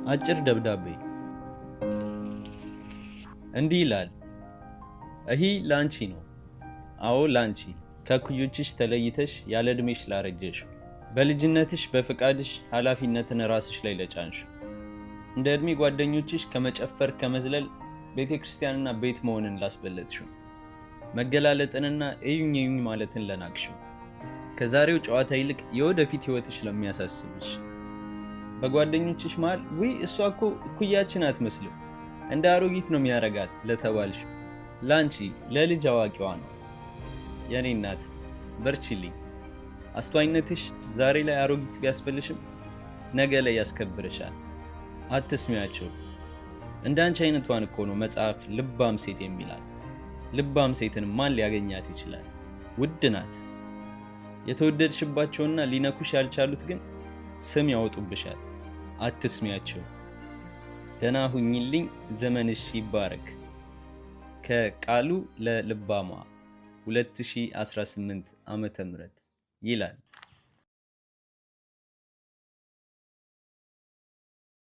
አጭር ደብዳቤ እንዲህ ይላል። ይህ ላንቺ ነው። አዎ ላንቺ፣ ከእኩዮችሽ ተለይተሽ ያለ ዕድሜሽ ላረጀሽው፣ በልጅነትሽ በፈቃድሽ ኃላፊነትን ራስሽ ላይ ለጫንሽው፣ እንደ ዕድሜ ጓደኞችሽ ከመጨፈር ከመዝለል ቤተ ክርስቲያንና ቤት መሆንን ላስበለጥሽው፣ መገላለጥንና እዩኝ እዩኝ ማለትን ለናቅሽው፣ ከዛሬው ጨዋታ ይልቅ የወደፊት ሕይወትሽ ለሚያሳስብሽ፣ በጓደኞችሽ መሃል ውይ እሷ እኮ እኩያችን አትመስልም እንደ አሮጊት ነው የሚያረጋት ለተባልሽ፣ ላንቺ ለልጅ አዋቂዋ ነው። የኔ እናት በርቺልኝ። አስተዋይነትሽ ዛሬ ላይ አሮጊት ቢያስፈልሽም ነገ ላይ ያስከብርሻል። አትስሚያቸው። እንደ አንቺ አይነቷን እኮ ነው መጽሐፍ ልባም ሴት የሚላል። ልባም ሴትን ማን ሊያገኛት ይችላል? ውድ ናት። የተወደድሽባቸውና ሊነኩሽ ያልቻሉት ግን ስም ያወጡብሻል። አትስሚያቸው። ደህና ሁኚልኝ። ዘመንሽ ይባረክ። ከቃሉ ለልባሟ 2018 ዓመተ ምህረት ይላል።